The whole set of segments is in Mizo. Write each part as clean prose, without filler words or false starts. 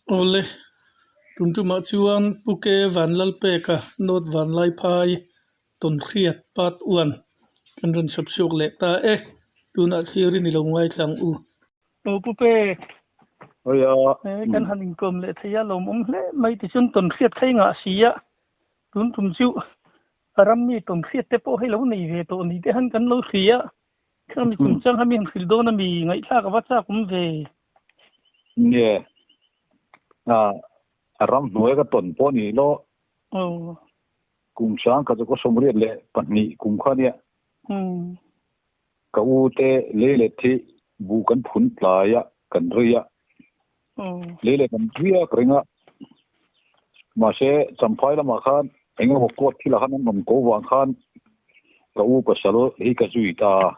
Awle, tun tumah chuan Pu Ke Vanlalpeka North Vanlaiphai Tawnhriat Part One kan rawn chhawp chhuak leh ta e, tunah thlirin i lo ngaithla ang u. Aw Pu Pek, Awia. Kan han inkawm leh thei a lawmawm hle mai tichuan Tawnhriat kha i ngah si a, tun tum chu ram mi Tawnhriat te pawh hei lo nei ve tawh ni te han kan lo hria a, Khami chungchang kha mi han hrilh dawn a mi ngaihthlak a va chak awm ve. Nge a ram hnuai ka tawn pawh ni lo. Kum sang ka chu ka sawmriat leh pahnih kum kha nia. Ka u te lei leh thi buh kan phun tlai a kan rei a. Lei leh kan riak reng a. Mahse Champhai lamah khan eng emaw court thilah khan an rawn ko vang khan ka u pasal hi ka zui ta a.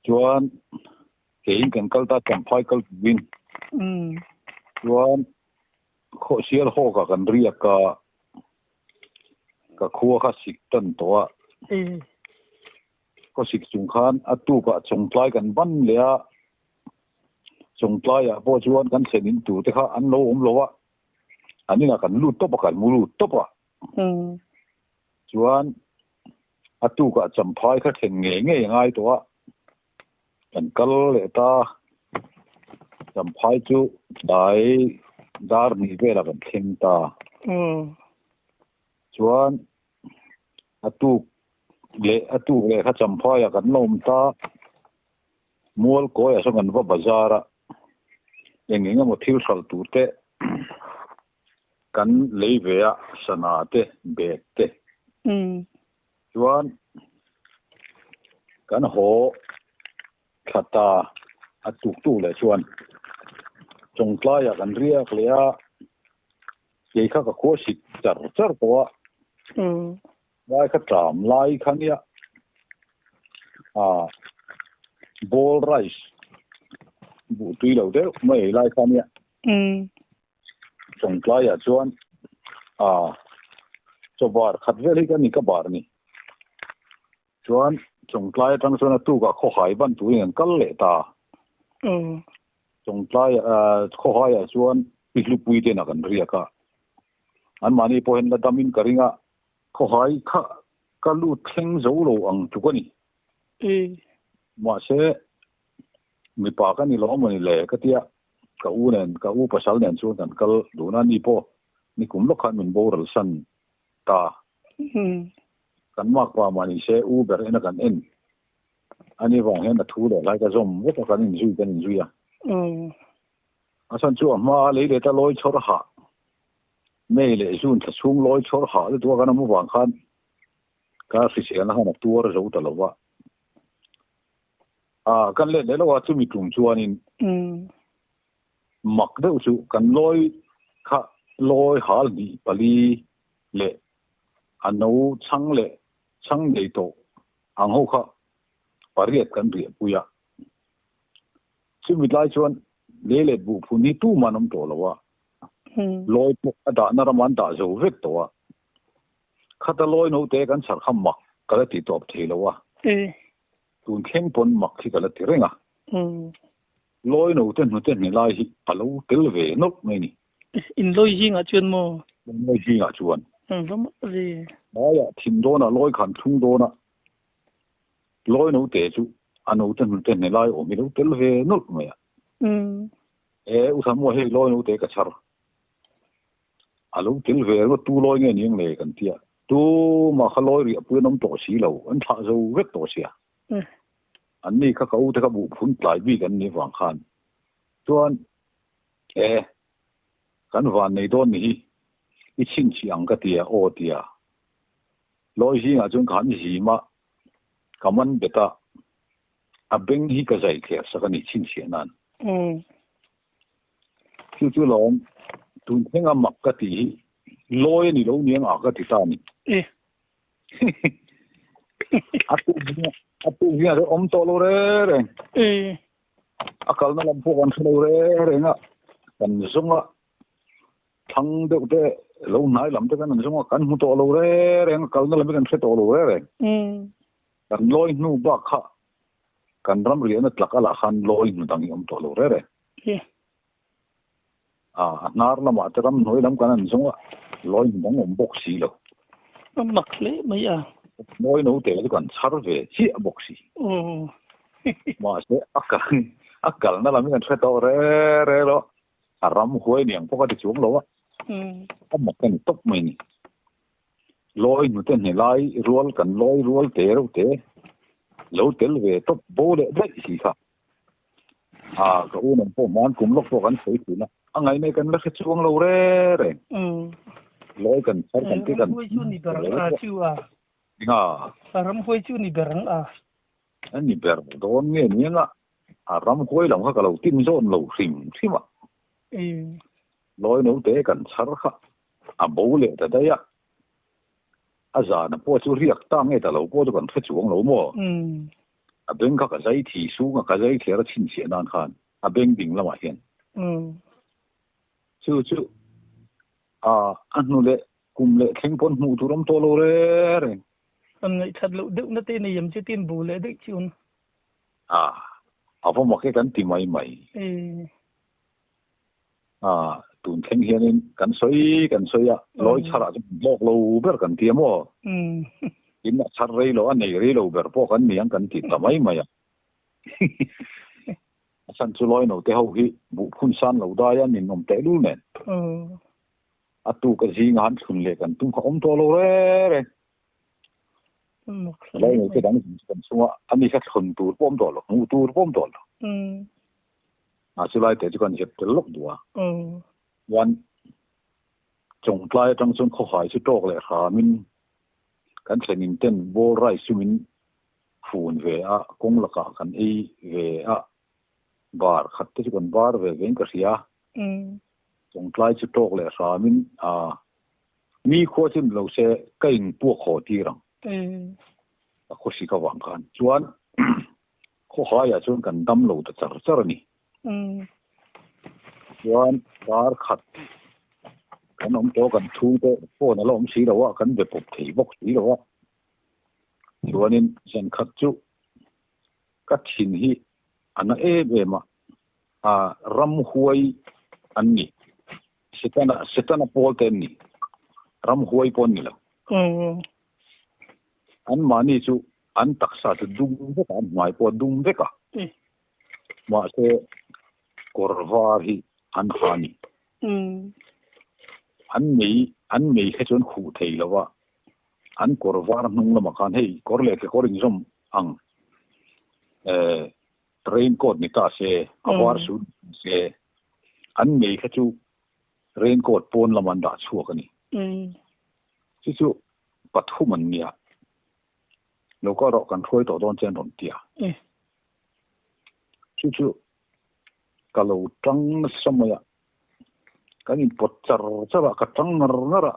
Chuan keiin kan kal ta Champhai kal turin chuan Khawhsial hawkah kan riak a, ka khua kha sik tan tawh a. Khawsik chung khan a tukah chawngtlai kan ban leh a, chawngtlaiah pawh chuan kan thlen in tur te kha an lo awm lo a, an inah kan lut tawp a, kan mu lut tawp a. Chuan a tukah champhai kha thlen ngei ngei a ngai tawh a, kan kal leh ta, champhai chu tlai dar hnih velah kan thleng ta. Chuan a tuk leh a tuk leh kha champhai ah kan la awm ta mual kawi ah sawn kan va bazar a eng eng emaw thil hralh tur te kan lei ve a sana te bag te chuan kan haw thla ta a tuk tuk leh chuan chawngtlai ah kan riak leh a. Kei kha ka khua sik char char tawh a, lai kha ṭam lai kha nia ah bowl rice buh tui lo deuh mai ei lai kha nia. Chawngtlaiah chuan ah chaw bar khat vel hi ka ni ka bar ni. Chuan Chawngtlai atang chuan a tukah khawhai ban turin an kal leh ta. Chawngtlai khawhaiah chuan pi hlupui te nak an riak a. Anmahni pawh hian la damin ka ring a, khawhai kha ka lut thleng zo lo ang tluk a ni. Mahse mipa ka ni lo amaw ni le ka tia ka u nen ka u pasal nen chuan kan kal dun a, ni pawh nikum lawk khan min boral san ta. Kan makpa mah ni se u ber ena kan en a ni vang hian a thu leh hlai ka zawm vek a kan inzui kan inzui a. A chhan chu a hma a lei leh ta lawi chhawr hah May leh June thla chhung lawi chhawr hah lutuk a kan awm avang khan ka hriselna khan a tuar zo ta lo va. A kan let leh lo a chumi tum chuanin mak deuh chu kan lawi kha lawi hal hnih pali leh a no chhang leh chhang nei tawh ang ho kha pariat kan riahpui a. Chumi tlai chuan lei leh buh phun hi tumah an awm tawh lo a, lawi pawh a dahna ramah an dah zo vek tawh a. Khata lawi note kan chhar kha mak ka la ti tawp thei lo a, tun thleng pawn mak hi ka la ti reng a. Lawi note hnute hne lai hi a lo tel ve nawlh mai ni. In lawi zingah chuan maw? In lawi zingah chuan. Va mawlh ve. Hmaiah thin dawnah lawi khan thlung dawnah lawi note chu a note hnute hne lai awm hi lo tel ve nawlh mai a. E u Thamua hei lawi note ka chhar. A lo tel ve ringawt tu lawi nge niang le kan tia. Tumah kha lawi riahpui an awm tawh si lo, an thlah zo vek tawh sia. Anni kha ka u te kha buh phun tlai bik an nih vang khan chuan E, kan van nei dawn ni hi, i chhinchhi ang ka tia aw tia. Lawi zingah chuan ka han zim a, ka man bet a, a beng hi ka zai thler sak a ni chhinchhiah nan. Chu chu lawm, tun thlenga mak ka tih hi lawi a ni lo niang a ka ti ta a ni. A tuk zingah chuan awm tawh lo reng reng. A kalna lam pawh kan hre lo reng reng a, kan zawng a, thlang deuh te lo hnai lam te kan an zawng a, kan hmu tawh lo reng reng a, kalna lam hi kan hre tawh lo reng reng. Kan lawi hnu bak kha kan ram riahna tlak a lah khan lawi hnu dang hi awm tawh lo reng reng. A a hnar lamah te ram hnuai lam kan an zawng a, lawi hmun dang awm bawk si lo. A mak hle mai a. Lawi no te chu kan chhar ve chiah bawk si. Mahse a kal a kalna lam hi kan hre tawh re re lo. A ram huai niang pawh ka ti chuang lo a. A mak a ni tawp mai ni. Lawi hnute hne lai rual kan lawi rual te reuh te lo tel ve tawp bo leh daih si kha. A ka u nen pawh hman kum lawk pawh kan sawi thin a, a ngaihna kan la hre chuang lo re reng. Lawi kan chhar kan ti kan Ramhuai chu ni ber ang a chu a. Enga? Ramhuai chu ni ber ang a. A ni ber dawn nge ni anga a ramhuai lam kha ka lo tin zawn lo hrim hrim a. Lawi no te kan chhar kha a bo leh ta daih a, a zana pawh chu riak ta nge ta lo pawh chu kan hre chuang lo maw? A beng kha ka zai thi sung a, ka zai thler a chhinchhiah nan khan a beng ding lamah hian chu chu a a hnu leh kum leh thleng pawn hmuh tur awm tawh lo re reng. An ngaihthat loh deuh na te nei em chu tin bu leh daih chiun. A a va mak e kan ti mai mai. A tun thleng hianin kan sawi kan sawi a, lawi chharah chuan hlawk lo ber kan ti a maw? Tin a chhar rei lo, a nei rei lo ber pawh kan ni ang kan ti ta mai mai a. A chhan chu lawi note ho hi buh phun san lo dai a nin awm tehlul nen. A tuk a zinga han thlun leh kan tum kha awm tawh lo re re. Lawi note dang kan chunga ani kha thlun tur pawh awm tawh lo, hmuh tur pawh awm tawh lo. A chu lai te chu kan zep tel lawk duh a. Chuan Chawngtlai atang chuan khawhai chu tawk leh hramin kan thlenin ten bowl rice chu min fun ve a, kawng lakah kan ei ve a, bar khat te chu kan bar ve vein ka hria. Chawngtlai chu tawk leh hramin a mi khua chu ni lo se ka inpuak haw tir ang. A khawsik avang khan chuan Khawhaiah chuan kan dam lo ta char char a ni. Chuan kar khat kan awm tawh kan chhungte phone a la awm si lo a, kan be pawp thei bawk si lo a. Chuanin zan khat chu ka thin hi a na em em a, a ramhuai an ni. Setana Setana pawl te an ni. Ramhuai pawh an ni lo. Anmahni chu an taksa chu dum vek a, an hmai pawh a dum vek a. Mahse, kawr var hi an ha a ni. An mei, an mei kha chu an khuh thei lo va, an kawr var hnung lamah khan hei kawr leh kekawr inzawm ang eh rain coat ni ta se, a var suit ni se, an mei kha chu rain coat pawn lamah an dah chhuak a ni. Chu chu pathum an nia. Lo kal rawh kan hruai tawh dawn che an rawn ti a. Chu chu ka lo tang nasa mai a, kan inpawt char char a, ka tang ngar ngar a,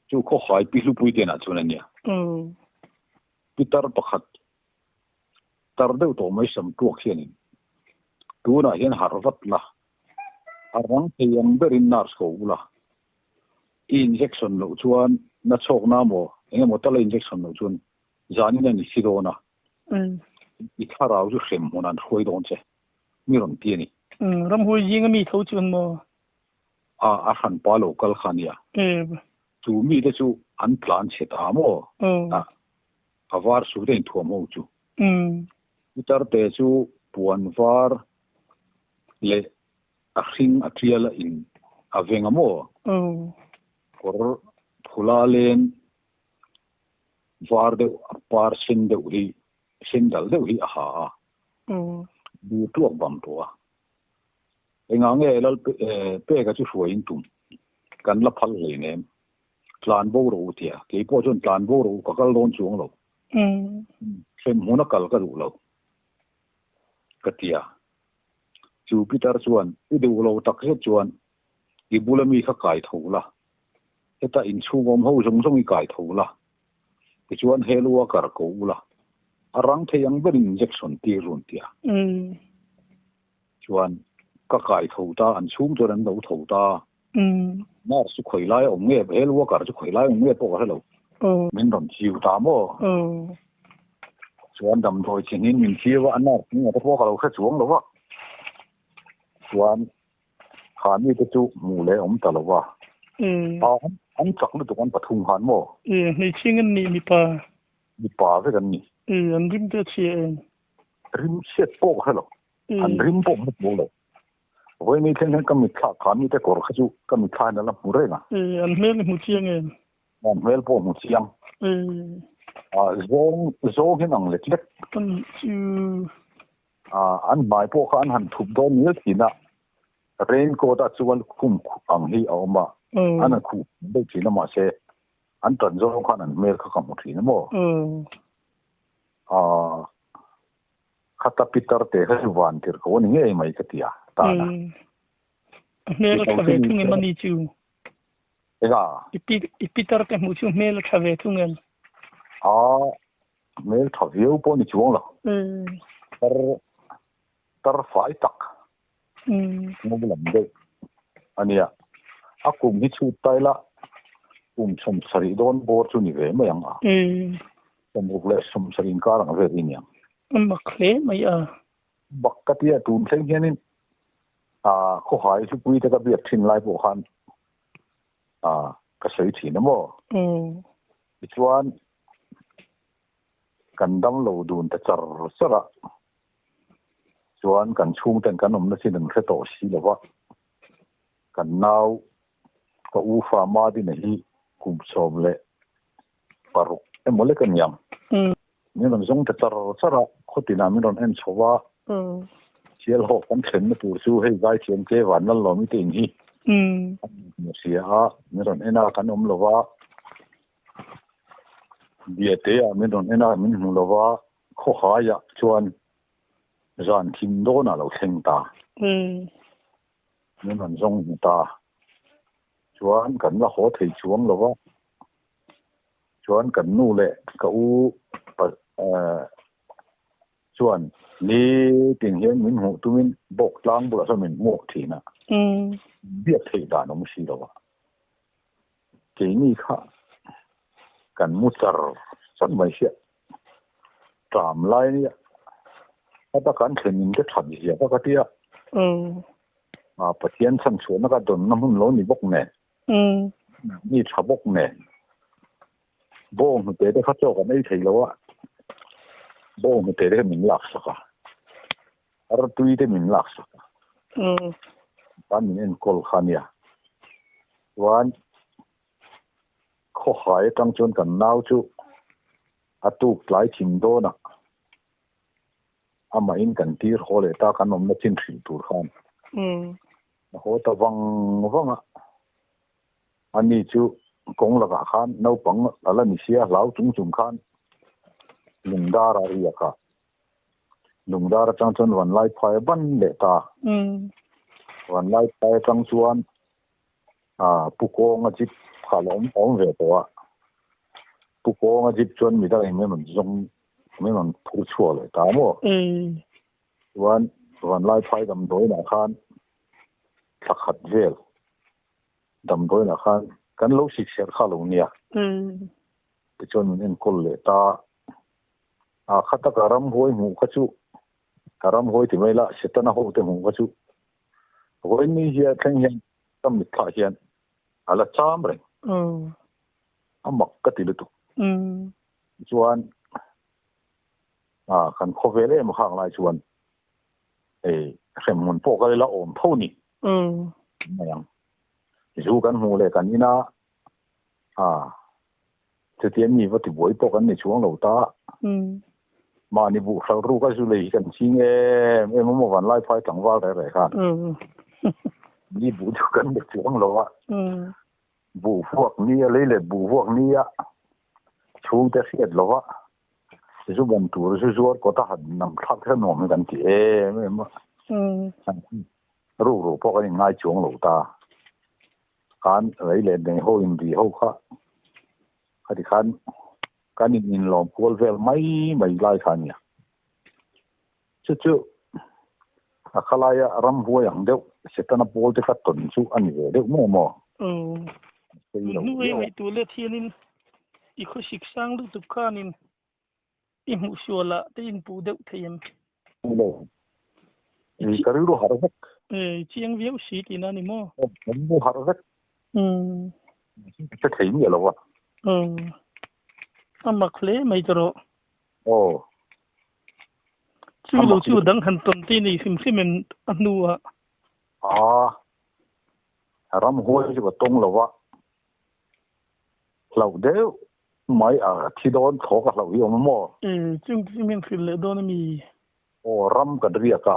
chu khawhai pi hlupui te inah chuan a nia. Pitar pakhat tar deuh tawh mai sam tuak hianin tunah hian harh vat la, a rang thei ang berin nurse ko ula, I injection loh chuan na chhawk na maw eng emaw tal a injection loh chuan zanin a ni si dawn a, i thlarau chu hrem hmun an hruai dawn che mi rawn ti a ni. Ramhuai zinga mi tho chuan maw? A, a hranpa lo kal kha a nia. Chu mite chu an tlan chhe ta maw? A var su te inthuam ho chu. Pitar te chu puan var leh A hring a tial a in a veng a maw? Kawr phula len var deuh a par sen deuh hi sen dal deuh hi a ha a. Bu tuak bang tawh a. Engah nge lal peka chu hruai in tum kan la phal hleinem. Tlan bo rawh u tia. Keipawh chuan tlan bo rawh u ka kal dawn chuang lo. Hrem hmun a kal ka duh lo ka tia. Chu Peter chuan, I duh lo tak zet chuan i bula mi kha kai tho la, heta inchhung awm ho zawng zawng i kai tho la, tichuan he lu a kar ko ula, a rang thei ang berin injection tir run tia. Chuan ka kai tho ta, an chhung chuan an lo tho ta. Nurse chu khawi lai a awm nge, he lu a kar chu khawi lai a awm nge pawh ka hre lo. Min rawn chiu ta maw? Chuan damdawi chi hnin min chiu a, a nurse hming a te pawh ka lo hre chuang lo va. Chuan Kha mi te chu hmuh leh awm ta lo va. An chak lutuk an pathum khan maw? Hmeichhia nge ni mipa? Mipa vek an ni. An rim te a chhia em? Rim chhiat pawh ka hre lo. An rim pawh ka hmu lo. Vawiin thleng hian ka mitthla kha mi te kawr kha chu ka mitthla hian a la hmu reng a. An hmel i hmu chiang em? An hmel pawh hmu chiang. Zawng zawng hian ang lek lek. Ka nih chu. An hmai pawh kha an han thup dawn mial thin a. Rain coat a chuan khum ang hi a awm a. An han khuh deuh thin a mahse an tan zawng khan an hmel kha ka hmu thin a maw? Khata Peter te kha chu van tirh ko a ni ngei mai ka ti a, tan a. A hmel a tha ve thung em a ni chu? Enga? I Peter te hmuh chu hmel a tha ve thung em? A hmel tha viau pawh ni chuang lo. Tar tar fai tak. Ngo lam deuh a nia. A kum hi chhut ta ila kum 70 dawn bawr chu ni ve mai ang a. 60 leh 70 inkar ang vel hi ni ang. A mak hle mai a. Bak ka tia tun thleng hianin a khawhai hlupui te ka biak thin lai pawh khan a ka sawi thin a maw. Tichuan kan dam lo dun ta char char a, chuan kan chhungten kan awmna chin an hre tawh si lo va, kan nau ka u fa Madina hi kum 16 emaw lek a ni ang. Min rawn zawng ta char char a, khawtinah min rawn en chho va, Sialhawk kan thlenna tur chu hei Zaithiam ke Vanlallawmi te in hi a hmu sia a, min rawn en a, kan awm lo va. Biate ah min rawn en a, min hmu lo va, khawhaiah chuan zan thim dawnah lo thleng ta. Min rawn zawng hmu ta. Chuan kan la haw thei chuang lo va, chuan kan nu leh ka u chuan nitin hian min hmuh tumin bawk tlang bulah chuan min hmuak thin a. Biak theih dan awm si lo va. Keini kha kan mu char char mai sia ṭam lai nia heta kan thlen in te ṭhat zia kha ka ti a Pathian chhan chhuahna ka dawnna hmun lo ni bawk nen mi ṭha bawk nen bawng hnute te kha chaw kan ei thei lo a bawng hnute te kha min laksak a artui te min laksak a tan min enkawl kha nia chuan khawhai atang chuan kan nau chu a tuk tlai thim dawnah amahin kan tir haw leh ta kan awmna chin hrilh tur khan a haw ta vang vang a ani chu kawng lakah khan naupang a la ni sia hlau chung chung khan lungdar a riak a Lungdar atang chuan Vanlai phai a ban leh ta. Vanlai phai atang chuan Pu Kawnga jeep kha la awm awm ve tawh a. Pu Kawnga jeep chuan midang in min rawn zawng min rawn phur chhuak leh ta maw? Chuan Vanlai phai damdawiinah khan thla khat vel damdawiinah khan kan lo sikserh kha lo nia. Tichuan min enkawl leh ta. A khata ka ramhuai hmuh kha chu ka ramhuai ti mai la Setana ho te hmuh kha chu vawiin ni hian thleng hian ka mitthlah hian a la cham reng. A mak ka ti lutuk. Chuan kan khawvel em khang lai chuan hei hremhmun pawh ka la awm tho ni. Mai ang. Zu kan hmuh leh kan ina Chutiang mi va tibuai pawh kan ni chuang lo ta. Mahni buh hral ruk a zu lei hi kan ching em em a maw vanlai phai tlangval reh reh khan. Mi buh chu kan ni chuang lo a. Buh vuak ni a lei let buh vuak ni a chhungte hriat lo va zu ban tur zu zuar kawta han nam thlak kher nuam hi kan ti em em a. Ruk ruk pawh kan inngai chuang lo ta. Khan rei leh nei ho in ri ho kha khati khan kan in inlawm kual vel mai mai lai kha ania. Chu chu a khalaia ramhuai ang deuh Setana pawl te kha tawn chu a ni ve deuh maw maw? Hnuai ngaihtuah let hianin i khawsik sang lutuk khanin i hmuh sualah te inpuh deuh thei em? Ka rilru harh vek. E chiang viau si tihna a ni maw? Kan mu harh vek. Ka hre thei miah lo a. Aw. A mak hle mai ta rawh. Aw. Chu lo chu dang han tawn te nei hrim hrim em a hnuah. Aa. Ramhuai chu ka tawng lo va. Hlauh deuh mai a thi dawn thaw ka hlauh hi awm a maw? E, chung chu min hrilh leh dawn a mi? Aw, ram kan riak a,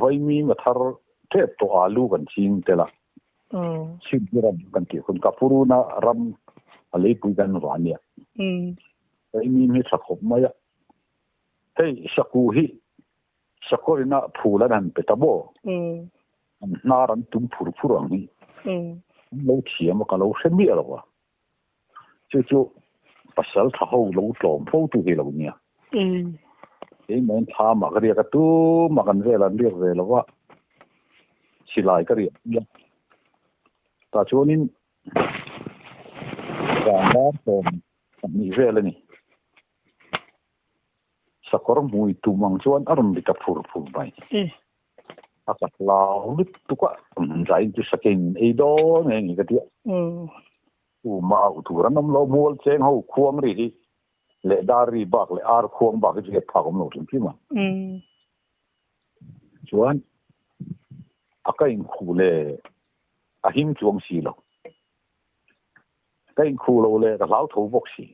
vaimim a thar tep tawh alu kan ching tel a, chhim hi ram kan tih hun ka puruna ram a leipui kan va a nia. Vaimim hi tha khawp mai a, hei saku hi sakawrina phul an han pe ta maw? An hnar an tum phur phur ang hi. An lo thiam a, ka lo hre miah lo a. Chu chu pasal tha ho lo tlawm fo tu hi lo nia. Keimah in thla mah ka riak a, tumah kan vel an riak ve lo va, silai ka riak nia. Tah chuanin vanlar tlawm pahnih vel a ni. Sakawr hmui tum ang chuan a rawn ri ta phur phur mai. A ka hlau lutuk a, zain chu sakei min ei dawn nge ni ka ti a. U mah auh tur an awm lo, mual cheng ho khuang ri hi leh dar ri bak leh ar khuang bak hi chu hriat phak awm lo hrim hrim a. Chuan a ka inkhuh leh a him chuang si lo. Ka inkhuh lo leh ka hlau tho bawk si.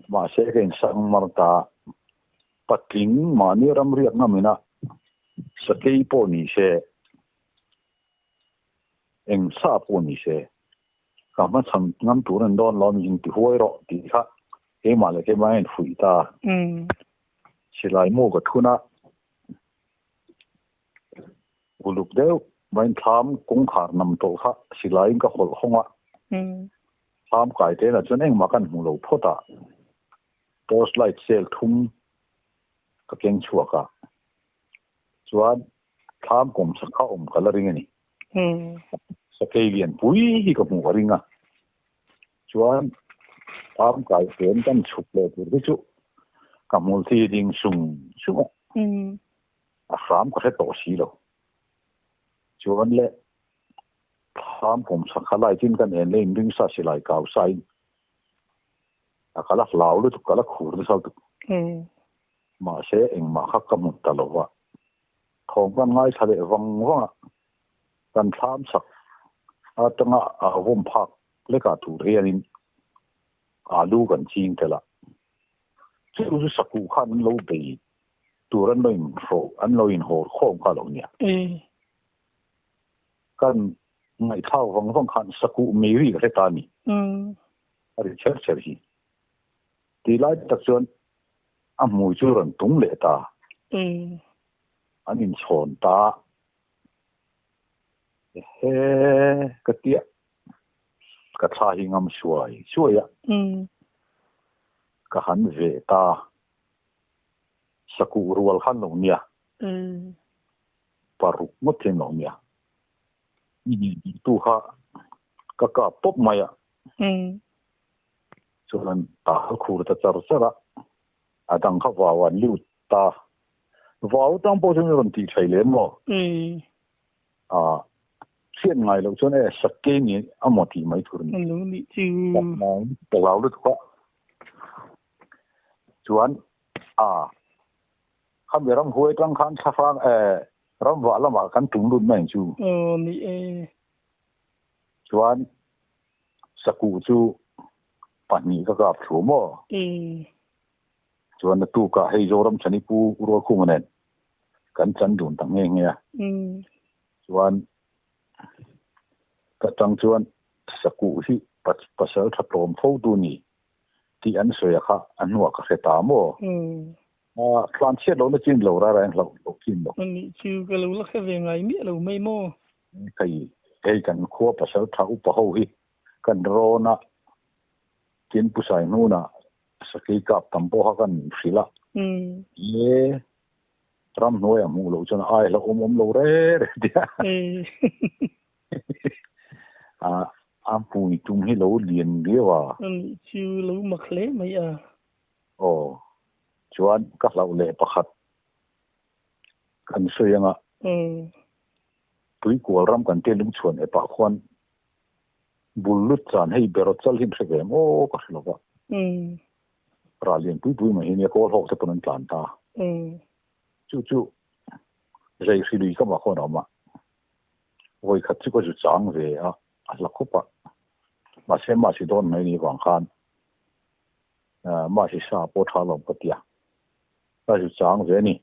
Mahse ka insang mar ta patling mahni ram riak ngam ina sakei pawh ni se eng sa pawh ni se ka hmachhan ngam tur an dawn lo mi inti huai rawh tih kha keimah leh keimah a infuih ta. Silai mu ka thun a, uluk deuh vain thlam kawngkhar nam tawh kha silaiin ka hawlh hawng a, thlam kai te lah chuan engmah kan hmu lo phawt a, torch light cell thum ka keng chhuak a, chuan thlam kawm sakha awm ka la ring a ni. Sakei lian pui hi ka hmuh ka ring a, chuan thlam kai fen kan chhuk leh tur hi chu ka hmul thi ding sung sung a, a hram ka hre tawh si lo. Chuan le thlam kawm sakha lai chin kan en leh inring sa silai kau sain a ka la hlau lutuk ka la khur nasa lutuk. Mahse engmah kha ka hmu ta lo va, thawm kan ngaithla leh vang vang a, kan thlam chak atanga a vawm phak lekah tur hianin alu kan ching tel a, chu chu sakuh khan an lo bei tur an lo inhrawh an lo inhawr khawm kha a lo nia. Kan ngaihthlak vang vang khan sakuh mei ri ka hre ta a ni. A ri cher cher hi. Tih lai tak chuan a hmui chu rawn tum leh ta. An inchhawn ta. Ehe ka tia ka thla hi ngam suai suai a. Ka han ve ta. Sakuh rual khan lo nia. Paruk ngawt hian lo nia. Tu kha ka kap pawp mai a. Chuan ta khur ta char char a, a dang kha vau an lut ta. Vau tang pawh chuan i rawn tih thei lem maw? A hriat ngai loh chuan e sakei ni a maw tih mai tur a ni. An lo nih chu. Ka hlau lutuk a. Chuan a khami ram huai tang khan thlahrang e ram vah lamah kan tum lut mai ang chu. Aw ni e. Chuan Sakuh chu pahnih ka kap thu maw? Chuan naktukah hei Zoram Chani Pu Rualkhuma nen kan chan dun ta nghe nghe a. Chuan ka tang chuan Sakuh hi pasal tha tlawm fo tu ni tih an sawi a kha a hnuah ka hre ta maw? Tlan chhiat lohna chin lo rara in hlauh loh chin lo. Anih chu ka lo la hre ve ngai miah lo mai maw? Hei hei kan khua pasal tha upa ho hi kan rawn a, tin Pu Saihnuna sakei kap tam pawha kan hrilh a, e ramhnuai a hmuh loh chuan a ai hlauhawm awm lo re re tia. A hmui tum hi lo lian viau a. Anih chu lo mak hle mai a. Aw, chuan ka hlauh leh pakhat kan sawi anga. Tuikual ram kan tia lungchhuan epah khuan bul lut chan hei berawt chal hi an hre ve em aw ka hre lo va. Rah lian pui pui mai hi nia kawl hawk te pawn an tlan ta. Chu chu rei hri lui kamah khuan a awm a. Vawi khat chu ka zu chang ve a, a hla khup a. Mahse mahsi dawn mai ni vang khan mahsi sa pawh tha lawm ka tia. Ka zu chang ve a ni.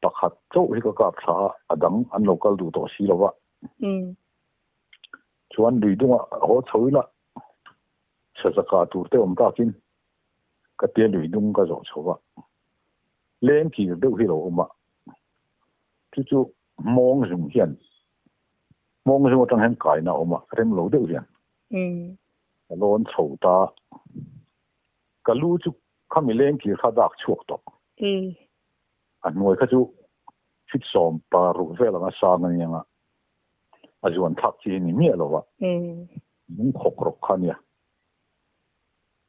Pakhat chauh hi ka kap thla a, a dang an lo kal duh tawh si lo va. Chuan lui dungah haw chho ila sazaka tur te awm takin ka tia lui dung ka zawh chho va. Leng kir deuh hi lo awm a, chu chu mawng zung hian mawng zung atang hian kaina a awm a, rem lo deuh hian ka lawn chho ta. Ka lu chu khami leng kir kha dak chhuak tawh. A hnuai kha chu feet 16 vel anga sang a nia nga, a zuan thlak chi hi ni miah lo va, lung khawk rawk kha a nia.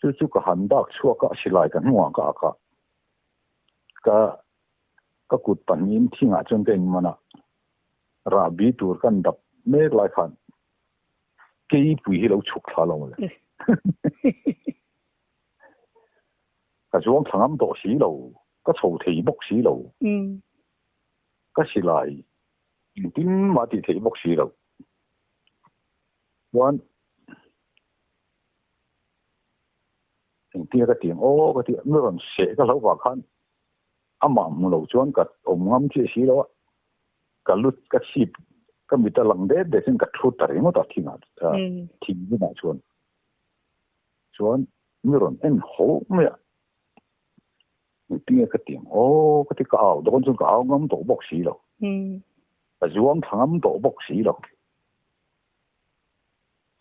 Chu chu ka han dak chhuak a, silai ka hnungah ka ak a, ka ka kut pahnihin thingah chuan ka inman a, rahbi tur kan dap mek lai khan keipui hi lo chhuk thla lo mawle. Ka zuang thla ngam tawh si lo, ka chho thei bawk si lo, ka silai engtin mah tih theih bawk si lo. Chuan engtia ka ti ang aw ka ti a, mi rawn seh ka hlauh vang khan amah hmu lo chuan ka awm ngam chiah si lo a, ka lut ka chhip ka mit a lang det det in ka thu ta ringawt a thingah thing bunah chuan. Chuan mi rawn en ho mai a, engtinge ka ti ang aw ka ti ka au dawn chuan ka au ngam tawh bawk si lo, ka zuang thla ngam tawh bawk si lo,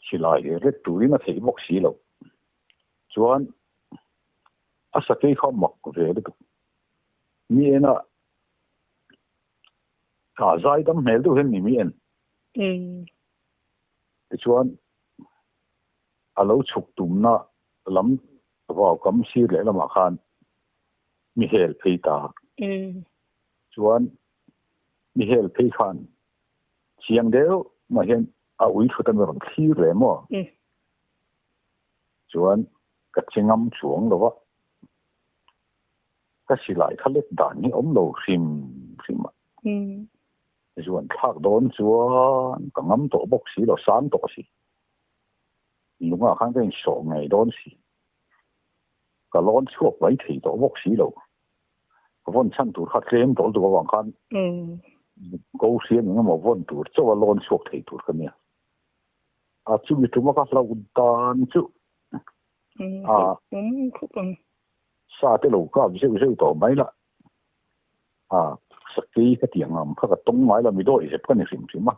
silai ret turin a theih bawk si lo. Chuan a sakei kha mak ve lutuk, mi en a a zaidam hmel deuh hian ni mi en. Tichuan a lo chhuk tumna lam vau kam sir leh lamah khan mi hel phei ta. Chuan mi hel phei khan chiang deuh mah hian a ui thut a mi rawn thlir leh maw? Chuan ka che ngam chuang lo va, ka silai kha let dan hi awm lo hrim hrim a. Zuan thlak dawn chuan ka ngam tawh bawk si lo, sang tawh si. Lungah khan ka insawh ngei dawn si. Ka lawn chhuak mai thei tawh bawk si lo. Ka vawn chhan tur kha tlem tawh lutuk avang khan ko hriam eng emaw vawn tur chauh a lawn chhuak thei tur ka nia. A chumi tuma ka hlauh dan chu a sa te lo kap zeuh zeuh tawh mai la. A sakei ka tih ang ang kha ka tawng ngai lo, mi dawi zep ka ni hrim hrim a.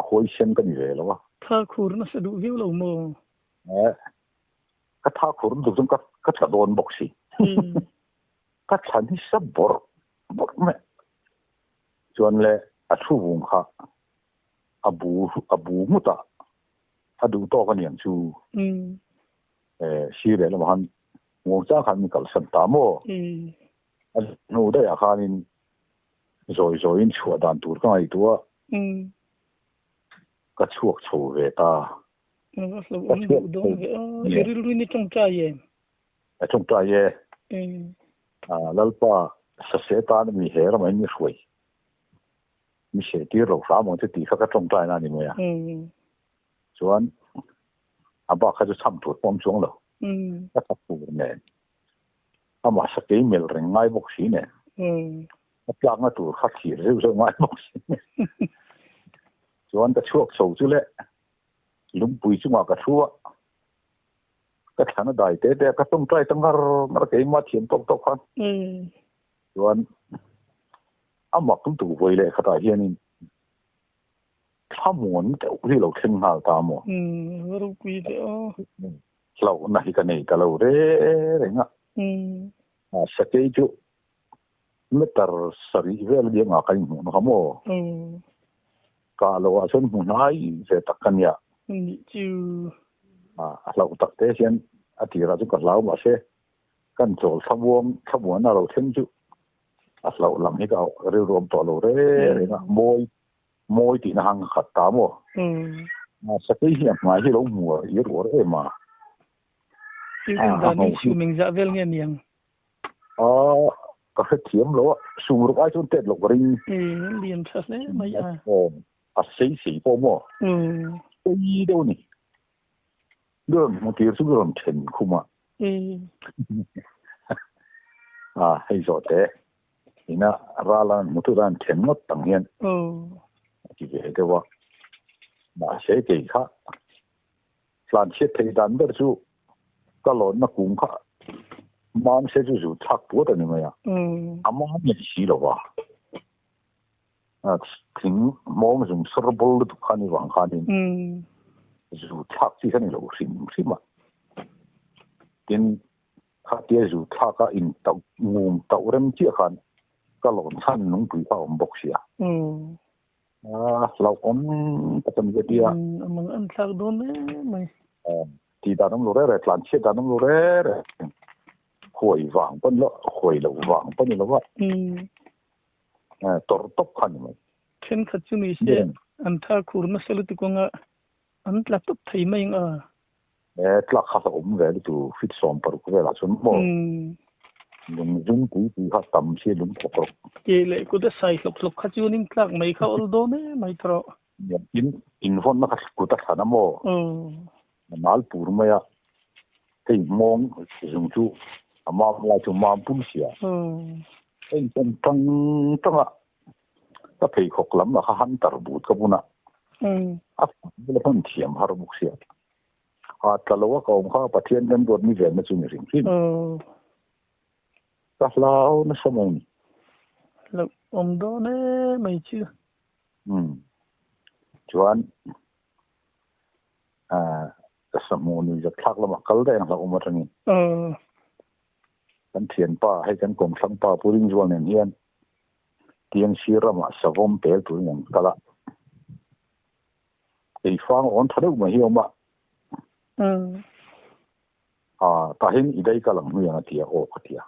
Huaisen ka ni ve lo a. Tha khur nasa duh viau lo maw? Ka tha khur lutuk chuan ka tla dawn bawk si. Ka thlan hi sa bawrh bawrh mai. Chuan le a thu vung kha a bu a bu ngut a, a duh tawk a niang chu. Sir leh lamah khan muang chang khan min kalsan ta maw? A hnu daihah khanin Zawi zawiin chhuah dan tur ka ngaihtuah a, ka chhuak chho ve ta. Ka chhuak chho I rilruin i tawngtai em? A tawngtai e. Lalpa sase tan mi he ramah in mi hruai. Mi seh tir lo hram ang che tih kha ka tawngtai na a ni mai a. Chuan a bak kha chu chham tur pawh awm chuang lo. Ka chak tur nen. Amah sakei melh reng ngai bawk si nen. A tlakna tur kha thlir zeuh zeuh ngai bawk si nen. Chuan ka chhuak chho chu le lungpui chungah ka thu a, ka thlan a dai te te a, ka tawngtai ta ngar ngar a keimah thiam tawk tawk khan. Chuan a mak lutuk vawi leh khatah hianin thlamuan deuh hi lo thleng nghal ta maw? Ropui teh aw. Hlauhna hi ka nei ta lo reng a. Sakei chu meter sarih vel a nia ka inhmuh na kha maw? Kah loh ah chuan hmu hnai ve tak ka nia. Nih chu. A hlauh tak te hian a tirah chu ka hlau mahse kan chawl thlamuang thlamuan a lo thleng chu. A hlo lam hi ka ril rom to lo re re na moi moi ti na hang khat ta mo ma sa ke hi ma hi lo mu i ro re ma Tin dan ni su ming za vel nge niang a ka he thiam lo su ru ai chun tet lo ring e lian tha le mai a a sei sei po mo ei do ni เรื่องบางทีซึ่งเรื่องเทนคุมาให้จอดเตะนี่นะราลันมุตุรันเทนงดต่างเฮียนที่เรียกว่ามาเสียเกี่ยหลานเช็ดเทดันเบอร์จูก็หล่นนักกุงค่ะมันเสียจู่ๆทักตัวตัวนี้มั้ยอ่ะอามันไม่สีหรอวะถึงมองถึงสระบุลทุกขันนี่หวังขันนี่จู่ทักที่ขันนี่เราสิมสิมากินข้าเตี้ยจู่ทักก็อินเตางูเตาเริ่มเชี่ยขันก็หล่นชั้นนุ่งปุ๋ยผ้าอมบกเสียเราอมประจำเดียมันอันทักโดนไหมที่ดาน้ำรูเร่หลานเชี่ยดาน้ำรูเร่หวยหวังปั้นละหวยหลงหวังปั้นนี่ละว่าตัวตบขันไหมเช่นขัดจุมีเสียอันท่าคูรมาเสลุติกงะอันหลับตบไทยไม่ยังอ่ะหลักขัดอมเวลตัวฟิตซ้อมปรุกเวลาจนบ่ลุงจุ้งกุยกุยขัดตำเสียลุงปกเกลี่ยกูจะใส่หลบหลบขัดจูนิ่งกลักไม่เข้าอลโดนไม่ทรอินอินฟอนนักกูตัดขาน้ำโมนัลปูรมายะที่มองจุงจูมาลายจุมาปุ่นเสียไอ้ตั้งตั้งตั้งอะก็เพย์ขกล้ำละหันตรบูดกับบุนะอ่ะไม่ได้พันเทียมฮารุบุกเสียอาตะลวะกองข้าประเทียนกันตัวมีเวรมาจุงสิ่งที่ก็เล่าในสมัยนี้แล้วอมโดนไม่เชื่อจวนสมุนีจะทักละมากัลได้นะอุมาทนี้กันเทียนป้าให้กันกงสังป้าผู้ริงจวนเนี่ยเฮียนเตียงชีระมาสวมเปลตัวอย่างกะละไอ้ฟังอ่อนทะลุมาเฮียมาตาเห็นอีได้กะลังนู่นเตียโอกเตีย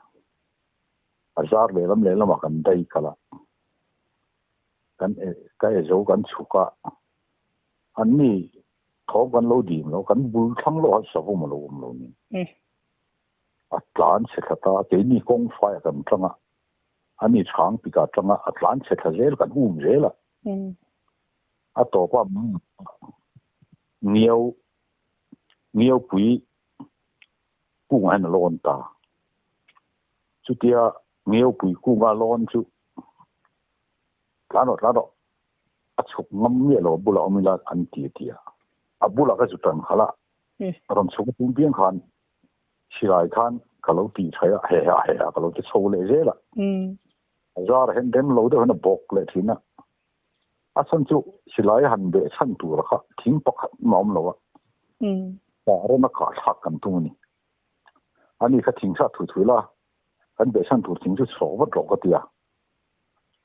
อาจารย์เลยลำเลยละมากันได้กะละกันก็ไอ้โจกันฉุกะอันนี้เขากันโลดีมแล้วกันบุญทั้งโลกสวมโลมโลนี่อัตลานเสร็จตาเจนี่กงไฟกันจังอ่ะอันนี้ช้างปีกาจังอ่ะอัตลานเสร็จเจลกันอุ้มเจละอัตตัวว่าเนียวเนียวปุ๋ยกุ้งให้นร้อนตาจุดเดียเนียวปุ๋ยกุ้งก็ร้อนจุลาดลาดอัศกงำเนี่ยเราบุหรี่มิลาอันเตียเตียอับบุหรี่ก็จุดตันขละรอนสุกปุ่มเพียงขันชิลายขันก็เราตีใช้เฮียเฮียก็เราจะโชว์เลยเจ้ละจาร์เห็นเด่นเราได้เห็นบอกเลยทีน่ะอาสันจุชิลายหันเบชันตัวละค่ะทิ้งปกน้อมเราอะแต่เราไม่ขาดทักกันตัวนี้อันนี้ก็ทิ้งชาติถุยละอันเบชันตัวทิ้งจุดสองวัดหลอกก็เตีย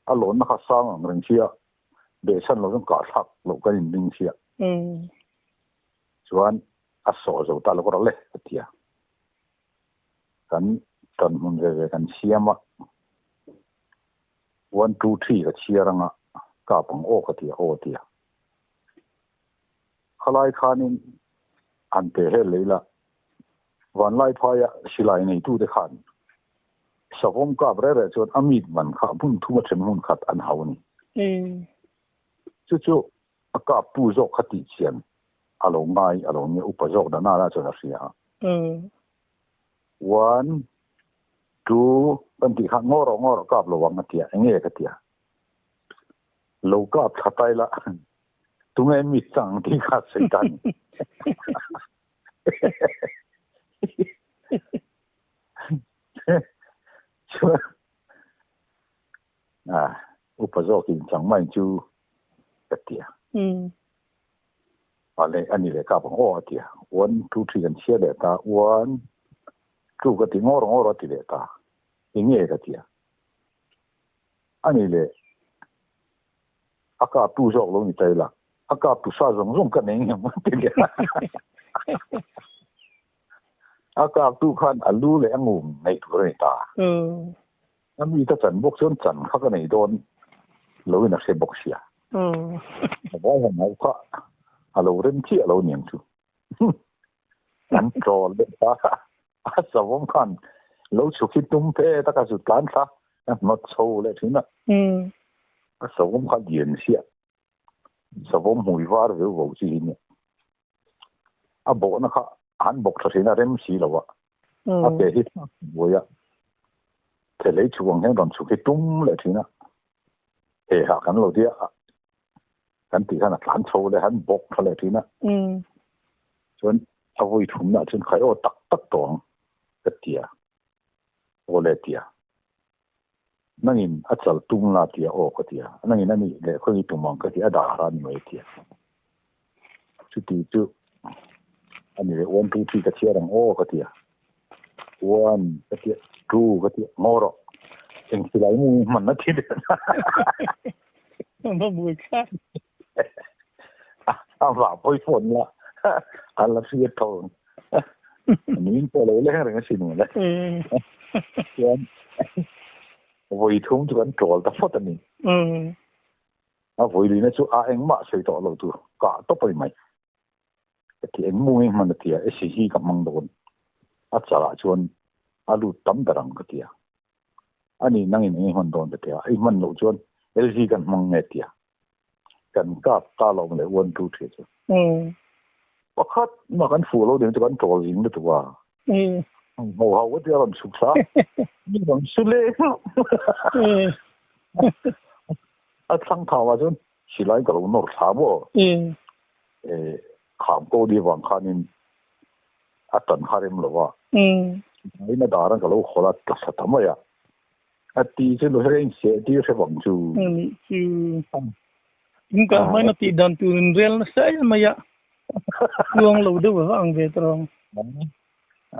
อารมณ์นะครับสร้างเรื่องเชียเบชันเราต้องขาดทักเราก็ยินดึงเชียส่วนอัศวะตาเราก็เลยเตียกันตอนมันเวกันเชียมะ one two three ก็เชียรังอ่ะกาปังโอกเตียโอเตียขลายขานินอันเตเฮเลยละวันไล่พายศิลายในตู้เดขันสวมกับเร่ๆจนอมิดมันข้าพุ่งทุ่มเชมหุ่นขัดอันเฮานี่จู่ๆอากาศปูโจคติเชียนอารมณ์ง่ายอารมณ์เนี่ยอุปโจกด้านหน้าจนเสียone two กันที่ข้างงอรงอรกับระวังกันเตียเงี้ยกันเตียโลกับขัดใจละตุงเอ็มมีจังที่ขัดใส่กันอุปโจกินจังไม่จูกันเตียอะไรอันนี้เลยกับโอ้เตีย one two three กันเชียเดตา one two ก็ตีงอรงอรตีเดตาอย่างเงี้ยกันเตียอันนี้เลยอากาศตู้จอกลงนี่ใจละอากาศตู้ซาจงจงกันเองยังไม่ติดอากาศตู้ขันอลูเลยองุ่มในตัวในตา A mi ta chan bawk chuan chan kha ka nei dawn loin a hre bawk sia. A vai han hauh kha a lo rem chiah lo niang chu. An chawl leh ta a savawm khan lo chhuk hi tum fe taka chu tlan thla a hnawt chho leh thin a. A savawm kha lian siah savawm hmui var veu vo chi hi nia. A bawhna kha an bawk tha thin a rem si lo a. A ke hi thlak buai a. Thelei chhuk ang hian rawn chhuk hi tum leh thin a. He ha kan lo tia kan tih khan a tlan chho leh han bawk tha leh thin a. Chuan a vawi thumna chuan khai aw tak tak tawh ang ka tia. Aw le tia. Nangin a chal tum la tia aw ka tia. Nangin a nih leh khawi tum ang ka ti a dah ra ni mai tia. Chuti chu a ni leh one two three ka chhiar ang aw ka tia. One ka tia two ka tia ngaw rawh. Eng silai mu hman na thi leh. Va bui kha. A va pawih phone la. A la hriat tho. Niin pawh lo leng reng a sin le. Chuan vawi thum chu kan ṭawl ta phawt a ni. A vawi lina chu a engmah sawi tawh lo tur kah tawp a ni mai. Ka ti eng mung hman a tia esi hi ka hmang dawn. A chalah chuan a lut tam ber ang ka tia. Ani nangin eng i hman dawn ka tia. I hman loh chuan LG kan hmang nge tia. Kan kap ta lo le 1 2 3 chu. Pakhat ma kan fu lo ding chu kan ṭawl zing lutuk a. Ho ho ka tia rawn chhuk thla. Mi bang su le. A thlang thau ah chuan silai ka lo nawr thla maw. Kham ko ni vang khanin a tan kha rem lo a. Silai na dar an ka lo hawl a tla thla ta mai a. A ti chu lu hre in seh tir hre vang chu. Ani chu. In ka hmai na tih dan tur in rel nasa em mai a. Tluang lo deuh a va ang ve tawh ang.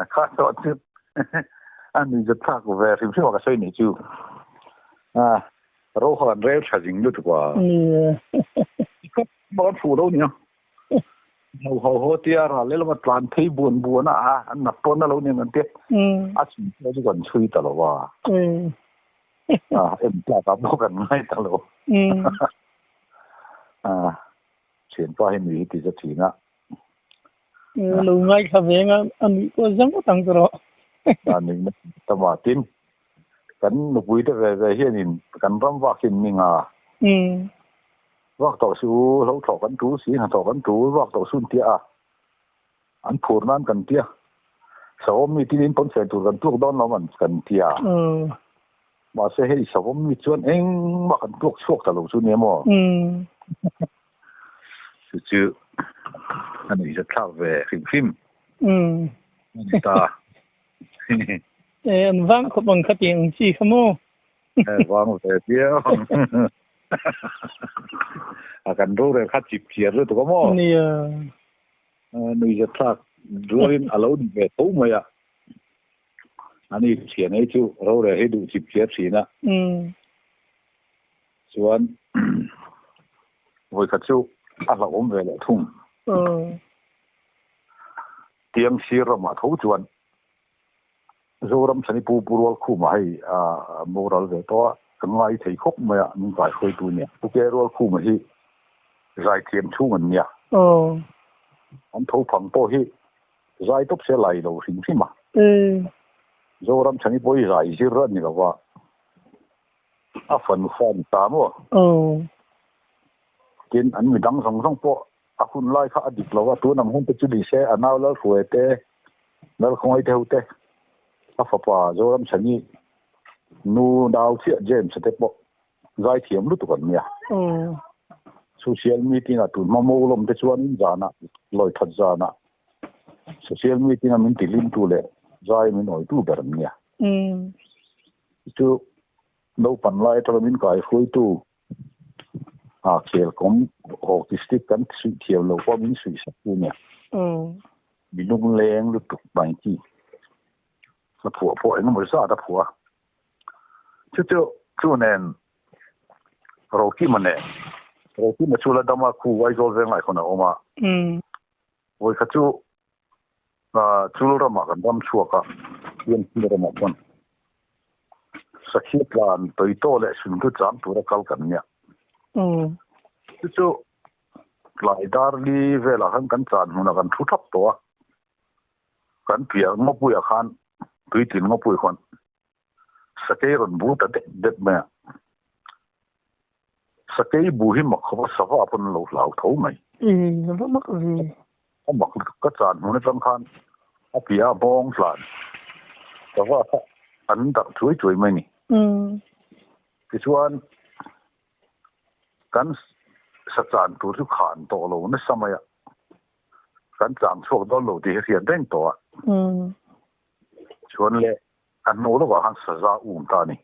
A kha tawh chu a nui zat thlak ve hrim hrim a ka sawi nih chu. A ro kha kan rel tha zing lutuk a. Kan fuh lo nia. Ho ho ho tia ral leh lama tlan phei buan buan a an nat pawn a lo nia kan tia. A chhun pawh chu kan chhui ta lo a. A en tlak ah pawh kan ngai ta lo. A thianpa hi nui hi ti za thin a. Lo ngaithla ve anga a nuih pawh zang ngawt ang tawh. A nuih na tam a tin kan nupui te ve ve hianin kan ram vak hi an ning a. Vak tawh suh u, hlo thlawh kan tul si, hnathawh kan tul vak tawh suh an tia a. An phur nan kan tia. Savawm mi tinin pawn fen tur kan tluk dawn lo man kan tia. Mahse hei savawm mi chuan engmah kan tluk chhuak ta lo chu nia maw? Chu chu a nuihzat thlak ve hrim hrim a ni ta. E an vang khawp ang kha tih ang chi kha maw? E vang ve viau ang. A kan rorel kha chip chiar lutuk a maw? Nia. Nuihzat thlak rualin a lo ni ve tho mai a. Ani thian ei chu rorel hi duh chip chiar thin a. Chuan vawikhat chu a hlauhawm ve leh thung. Tiang sir ramah tho chuan Zoram Chhani Pu Pu Rualkhuma hei a moral ve tawh a, ka ngai thei khawp mai a, min kaihruaitu nia. Pu Ke Rualkhuma hi zaithiam chhung an nia. An tho phang pawh hi zai tawp se lai lo hrim hrim a. Zoram Chhani pawh hi zai zir a ni lo va. A fanu fa ni ta maw? Tin, an midang zawng zawng pawh a hun lai kha a dik lo a, tun ang hun te chu ni se a nau Lalhruai te, Lalkhawngaih te ho te, a fapa Zoramchhani nu nau chiah James-a te pawh zaithiam lutuk an nia. Social meeting-ah tun hma Mawlawm te chuanin zanah, Lawithat zanah social meeting-a min tihlimtu leh zai min awitu ber an nia. Chu naupan lai atanga min kaihruaitu a khel kawm hockey stick kan suih thiam lo pawh min suih sak tu nia. Mi lungleng lutuk mai chi a phuah pawh engemaw zat a phuah a. Chu chu chu nen Rokima nen Rokima chu la dam a khu Aizawl veng lai khawn a awm a. Vawikhat chu Chul ramah kan ram chhuak a, Pianthil ramah chuan. Sakhi tlan toi to leh sunhlu chang tura kal kan nia. Chu chu tlai dar li velah khan kan chan hmunah kan thu thap tawh a. Kan piah ngawpuiah khan tuitlin ngawpui khuan sakei rawn bu ta dep dep mai a. Sakei bu hi mak khawp a, sava pawn an lo hlau tho mai. Ih, a va mak ve. A mak lutuk, ka chan hmun atang khan a piah a bawng tlan sava kha an darh chuai chuai mai ni. Tichuan kan sa chan tur chu khan tawh lo nasa mai a, kan chang chhuak dawn lo tih hi hriat reng tawh a. Chuan le a hnu lawkah khan saza um ta a ni.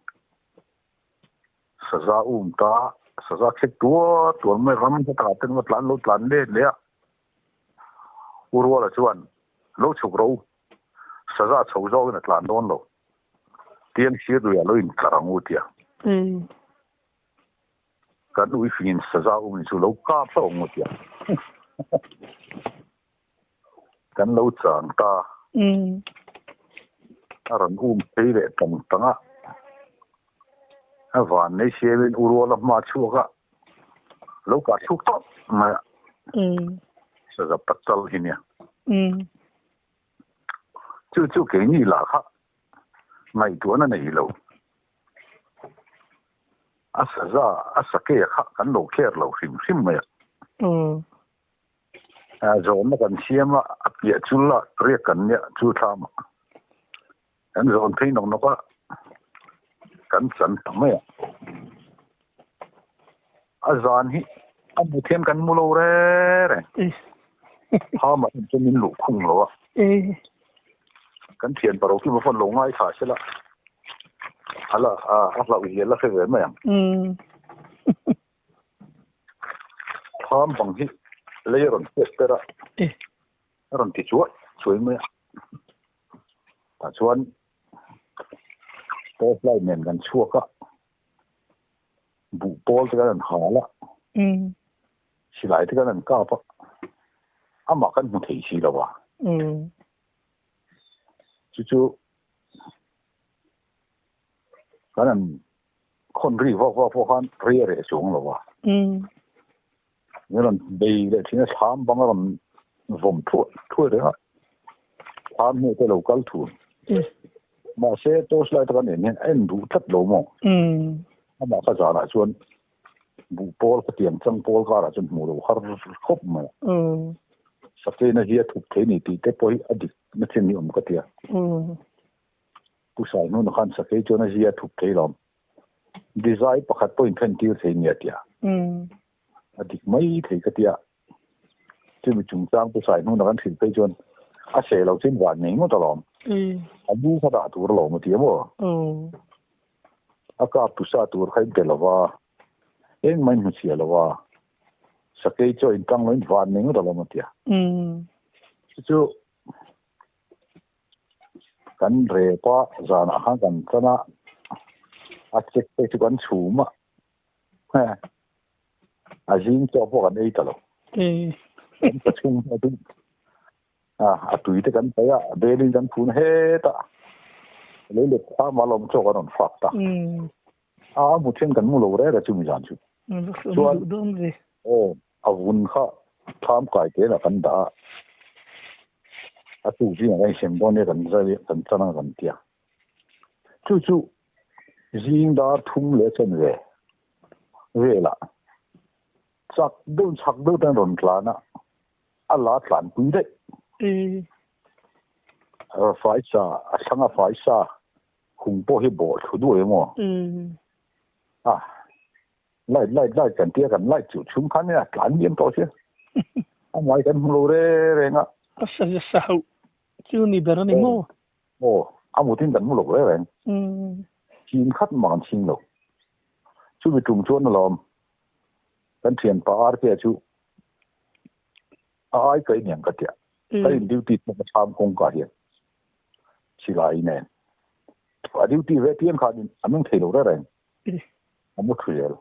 Saza um ta, saza khek tuar tuar mai ram hla takah ten va tlan lo tlan let leh a. U Ruala chuan lo chhuk ro, saza chho zawkin a tlan dawn lo. Tiang sir luiah lo intlar ang u tia. Kan ui fingin saza um ni chu lo kap hlauh ang u tia. Kan lo chang ta. A rawn um phei leh tang tang a. A van nei siamin u rual a hma chhuak a, lo kah chhuk tawp mai a. Saza pachal hi nia. Chu chu keini lah kha ngaihtuahna nei lo. A saza a sake kha kan lo care lo hrim hrim mai a. Zawhna kan siam a, a piah chul a riak kan nia chu thlam ah kan zawn phei nawk nawk a, kan chan ta mai a. A zan hi a bu thiam kan mu lo re reng. Thlam ah chu min luh khung lo a. Kan thian paro khi va lo ngai thla sela a la a hlauh hial la hre ve mai ang. Thlam bang hi lei a rawn hriat ber a, a rawn ti chuai chuai mai a. Tah chuan torch light nen kan chhuak a, buh pawl te kan han hal a, silai te kan han kap a, amah kan hmu thei si lo a. Chu chu kan han khawn ri vak vak pawh khan rei a reh chuang lo a. Min rawn bei leh thin a, thlam bang a rawn vawm thuai thuai reng a, thlam hnu te lo kal thun. Mahse torch light a kan en hian a en duh tlat lo maw? Amah kha zanah chuan buh pawl ka tiang chang pawl karah chuan hmuh lo har khawp mai a. Sakena hi a thup thei ni tih te pawh hi a dik na chin hi awm ka tia. Pu Sainuna khan sakei chuan a zia thup thei lo. Design pakhat pawh inthen tir thei nia tia. A dik mai thei ka tia. Chumi chungchang Pu Sainuna kan hrilh phei chuan a seh lo chin van ngei ngawt alawm. A lu kha dah tur alawm a ti a maw? A kap tu sa tur kha in pe lova, engmah in hmu chhia lova, sakei chaw in tang lo in van ngei ngawt alawm a tia. Chu chu Kan rep a, zanah khan kan tan a, a check te chu kan chhum a, a zing chaw pawh kan ei ta lo. Kan ta chhung hna chu a tui te kan paih a, a belin kan phun het a, lei let thlam a lawm chaw kan rawn fak ta. A mu then kan mu lo rek a chumi zan chu. Chuan aw a vun kha thlam kai te lah kan dah a, a tuk zingah kan inhrem dawn nia kan zai kan chan ang kan tia. Chu chu zing dar thum leh chen ve velah chak deuh chak deuh ten rawn tlan a, a la tlan pui daih. Faisa a thlang a faisa hung pawh hi bawh thlu duai emaw? A Light light light kan tia kan light chu chhung khan nia tlan diam tawh sia. A ngai kan hmu lo re reng a. A sa sa hauh chu ni ber a ni maw? Aw, a mutin kan hmu lo re reng. Chim khat mah kan chhing lo. Chumi tum chuan alawm kan thianpa RK chu a ai ka iniang ka tia. Ka in duty pawh ka chham kawngka hian silai nen a duty ve piang khan a nung thei lo re reng. A mu thu zel.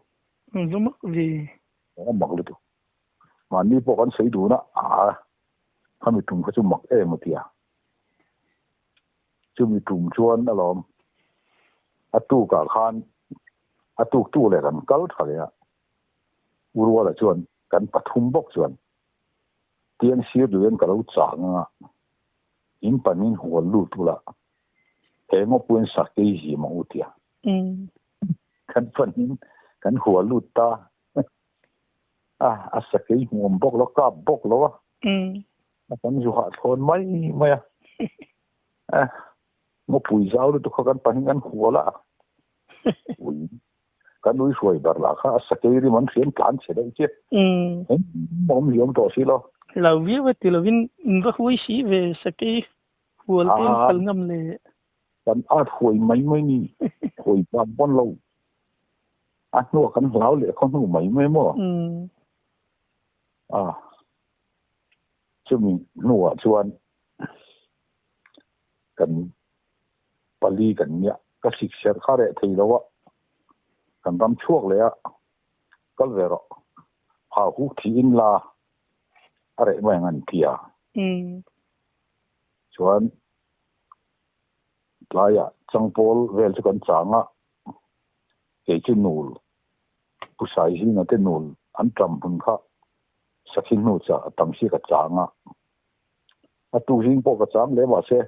Zu mak ve. A mak lutuk. Mahni pawh kan sawi dun a, aa khami tum kha chu mak em a tia. Chumi tum chuan alawm. A tukah khan a tuktu leh kan kal tha leh a, U Ruala chuan kan pathum bawk chuan tiang sir duhin ka lo chang anga in panin hual lut ula he ngawpuiin sakei zim ang u tia. Kan panin kan hual lut ta a, a sakei hmuam bawk lo, kap bawk lo a, a kan zu hahthlawn mai mai a. Ngawpui zau lutuk kha kan pahin kan hual a, ui kan ui hruai ber lah kha a sakei rim an hriam tlan chhe deuh chiah. Engmah awm hliam tawh si lo. Lo viau e ti lovin in va huai si ve sakei hual te in kal ngam le. Kan at huai mai mai ni, huai ban pawn lo. A hnuah kan hlau leh khaw hnu mai mai maw? A chumi hnuah chuan kan pali kan nia ka sik serh kha reh thei lo a, kan ram chhuak leh a, kal ve rawh, ha huk thih in la a reh mai ang an ti a. Chuan tlaiah changpawl vel chu kan chang a, kei chu nul, Pu Saizinga te nul an ṭam hun kha sakhi hnu chah a tam hi ka chang a. A tu zing pawh ka chang leh mahse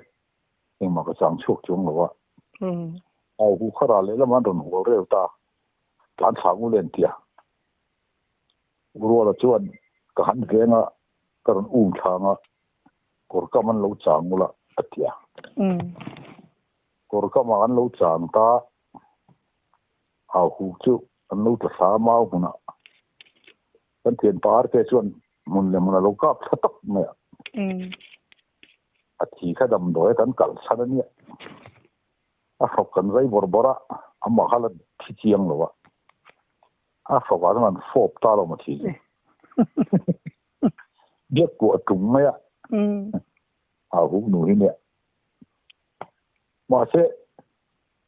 engmah ka chang chhuak chuang lo a. Au hu kha ral lehlam an rawn hual reu ta, tlan thla ngu len tia. Ruala chuan ka han veng a, ka rawn um thlang a, kawr kam an lo chang ula a ti a. Kawr kamah an lo chang ta, au hu chu an lo tla thla mau hmunah. Kan thian par te chuan hmun leh hmun a lo kap thla tak mai a. A thi kha damdawi a kan kal chhan a nia. A hrawk kan zai bawrh bawrh a, amah kha la thi chiang lo a. A hrawk ah chuan an fawp ta lo maw thi chu. Biak kuah tum mai a. A huk nu hi nia. Mahse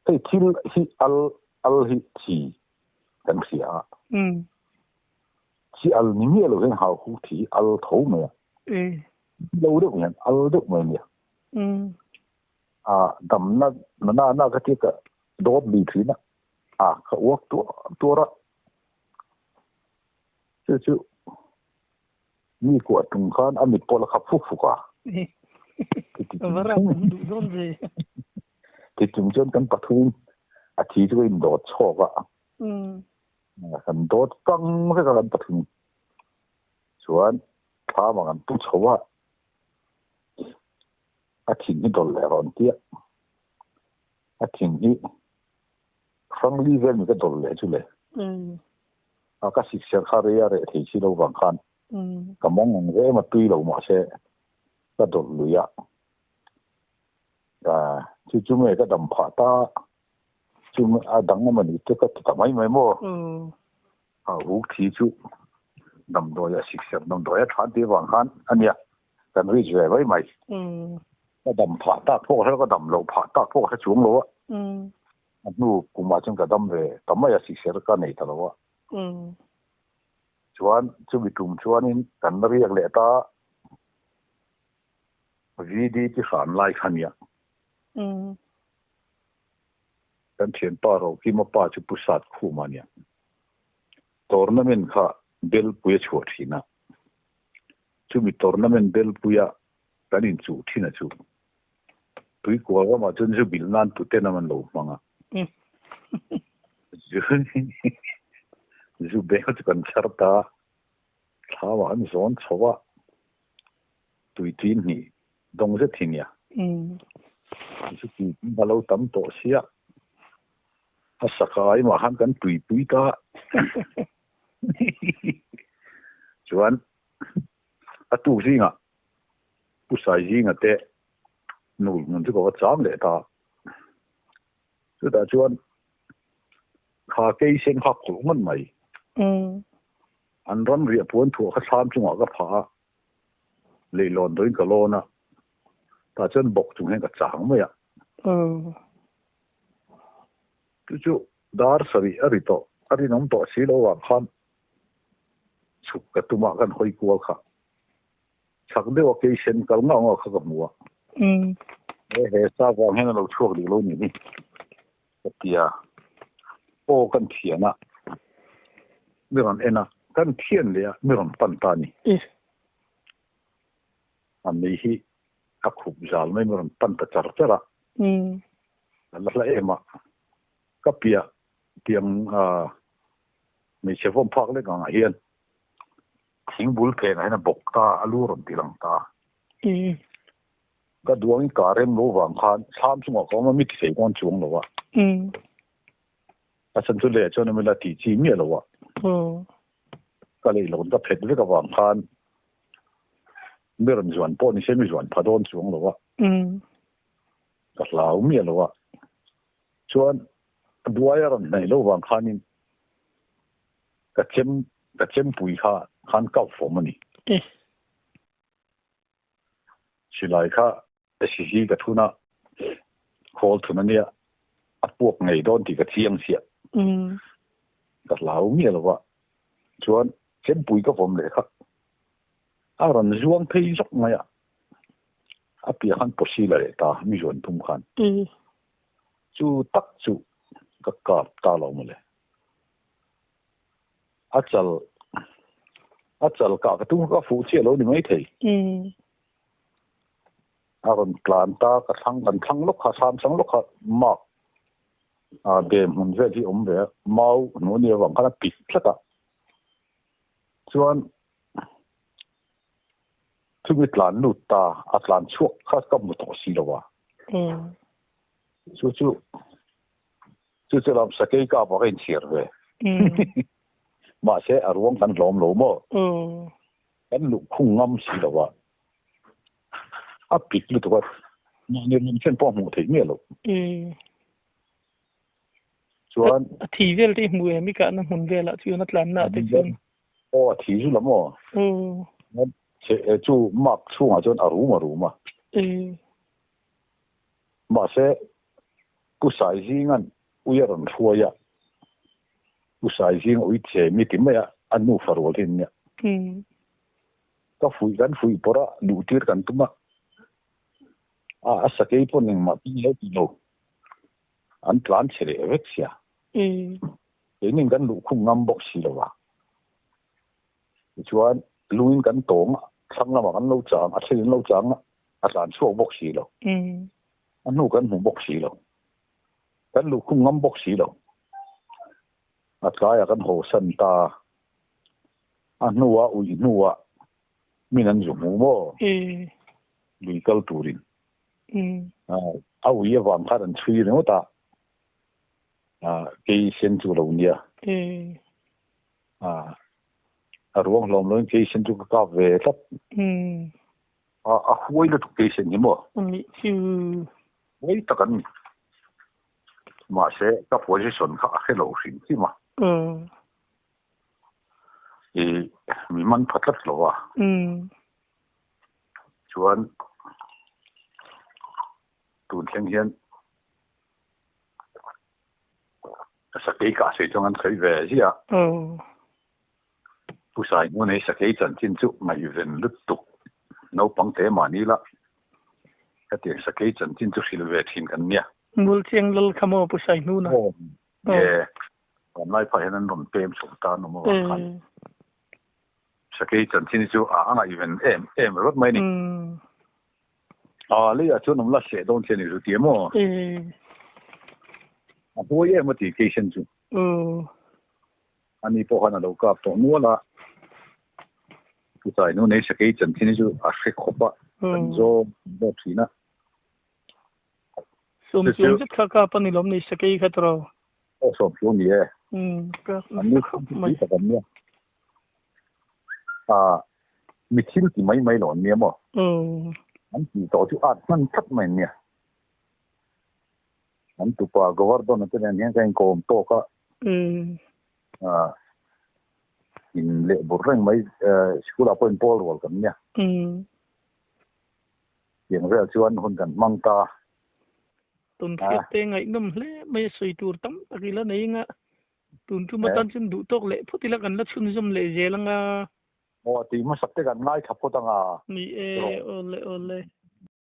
hei thil hi al al hi thi kan hria a. Chi al ni miah lo hian hau hu thi al tho mai a. Lo deuh hian al deuh mai nia. A damna na na na ka tia ka dawt lui thin a. A ka uak tuar tuar a. Chu chu mi kuah tum khan a mit pawh la khap fuk fuk a. Ti chung chuan kan pathum a thi chu ka indawt chhawk a. Kan dawt kang vek a kan pathum chuan thlam ah kan pu chho a, a thin hi dawlh leh rawn tia, a thin hi hrangli vel mi ka dawlh leh chu le. A ka sik ser kha rei a reh thei si lo vang khan ka mawng ang ve em a tui lo mahse ka dawlh lui a, chu chu nge ka dam phah ta chu a dang emaw ni te ka ti ta mai mai maw. A huk thi chu damdawi a sik ser damdawi a tha tih avang khan a nia kan reach ve mai mai. Ka dam phah tak pawh ka hre lo ka dam loh phah tak pawh ka hre chuang lo a. A hnu kumah chuan ka dam ve ta mai a sik ser ka nei ta lo a. Chuan chumi tum chuanin kan la riak leh ta VD ti hran lai kha nia. Kan thianpa Rokima pa chu Pu Sat Khuma nia. Tournament kha Belpui a chhuah thin a. Chumi tournament Belpuia kan inchuh thin a chu. Tuikual ramah chuan zu bilh nan tuten an lo hmang a. Zu beng chu kan chhar ta a. Thlamah an zawn chho a. Tui chin hnih dawng zet hi nia. Zu tui a lo tam tawh sia. A saka imah khan kan tuipui ta. Chuan a tuk zingah Pu Saizinga te nul hmun chu ka va chang leh ta. Chutah chuan kha keisen kha khawlh ngawt mai. An ram riah puan thuah kha thlam chungah ka phah a, leihlawn dawhin ka lawn a, tah chuan bawk chung hian ka chang mai a. Chu chu dar sarih a ri tawh, a rinawm tawh si lo vang khan chhuk ka tum a, kan hawi kual kha. Chhak deuh a keisen kal ngau ngau kha ka hmu a. He he sa vang hian a lo chhuak duh lo ni hi. Ka ti a, Aw kan thian a, mi rawn en a, kan thian leh a, mi rawn pan ta a ni. A mei hi a khup zal mai, mi rawn pan ta char char a. A la hla em a, ka piah tiang hmeichhe vawm phak lek angah hian thing bul phenah hian a bawk ta, a lu rawn ti lang ta. Ka duangin ka rem lo vang khan thlam chungah ka awm a, mi ti thei dawn chuang lo a. A chhan chu leh chuan awm ila tih chi miah lo a. Ka lei loin ka phet vek avang khan mi rawn zuan pawh ni se mi zuan pha dawn chuang lo a. Ka hlau miah lo a. Chuan duai a rawn hnaih lo vang khanin ka chem ka chempui kha khan ka fawm a ni. Silai kha SCC ka thun a, khawl thun a nia, a puak ngei dawn tih ka chiang chiah. Ka hlau miah lo va, chuan chempui ka vawm leh kha a rawn zuang phei zawk mai a, a piah khan pawsi la leh ta, mi zuan tum khan. Chu tak chu ka kap ta lo mawle. A chal a chal kah ka tum ka fuh chiah lo ni maithei. A rawn tlan ta ka thlang kan thlang lawk kha thlam thlang lawk kha mark a bem hmun vel hi awm ve a mau hnu a nih avang khan a pit tlat a chuan chumi tlan lut ta a tlan chhuak kha ka hmu tawh si lo a chu chu Chu chu lam sakei kap ah ka inchhir ve. Mahse a ruang kan hlawm lo maw? Kan luh khung ngam si lo a. A pik lutuk a, mahni lam chen pawh a hmuh theih miah lo. Chuan. A thi vel te i hmu em i kahna hmun velah chuan a tlanna ah te chuan? Aw a thi zu la maw? Chu mark chhungah chuan a rum a rum a. Mahse Pu Saizinga'n ui a rawn hruai a, Pu Saizinga ui che mi ti mai a, a nufa rual hi an nia. Ka fuih kan fuih pawrh a, luh tir kan tum a, a a sakei pawn engmah tih lo ti lo, an tlan chhe leh vek sia. Keinin kan luh khung ngam bawk si lo a. Tichuan lungin kan tawng a, thlang lamah kan lo chang, a thlen in lo chang a, a tlan chhuak bawk si lo. A hnu kan hmu bawk si lo. Kan luhkhung ngam bawk si lo. A tlaiah kan haw san ta. A hnuah uih hnuah min an zu hmu maw? Lui kal turin. A ui avang khan an chhui ringawt a, kei sen chu lo nia. A ruang hlawm loin kei sen chu ka kap ve tlat. A huai lutuk kei sen hi maw? Anih chu. Huai tak an ni. Mahse ka position kha a hre lo hrim hrim a. I mi man pha tlat lo a. Chuan tun thleng hian sakei kah sei chuan an sawi ve ziah a. Pu Saihmun hei sakei chanchin chu ngaihven lutuk naupang te mahni la hetiang sakei chanchin chu hrilh ve thin kan nia. Ngulchiang lal kha maw Pu Saihmuna? Aw e, vanlai phah hian an rawn pem chho ta an awm avang khan sakei chanchin hi chu a ngaihven em em ringawt mai a ni. A leiah chuan awm la hreh dawn che a ni zu ti em aw? A huai em a ti Keisen chu. Ani pawh khan a lo kap tawh nual a, chutah nu nei sakei chanchin hi chu a hre khawp a, kan zawm bawk thin a. Sawmchuang zet kha kap a ni lawm ni sakei kha tawh? Aw sawmchuang ni e. An ni khawp mai. Tak an nia. Mi thil ti mai mai lo an nia maw? An tih tawh chu at hman tlat mai an nia. An tupa Govardhan-a te nen hian ka inkawm tawk a, in leh bur reng mai, sikul-ah pawh inpawl rual kan nia. Tiang vel chuan hun kan hmang ta. Tawnhriat te ngaihnawm hle mai a sawi tur tam tak ila nei anga tun tum atan chuan duh tawk leh phawt ila kan la chhunzawm leh zel anga. Aw tih hmasak te kan ngaithla phawt anga. Ni e, awle awle.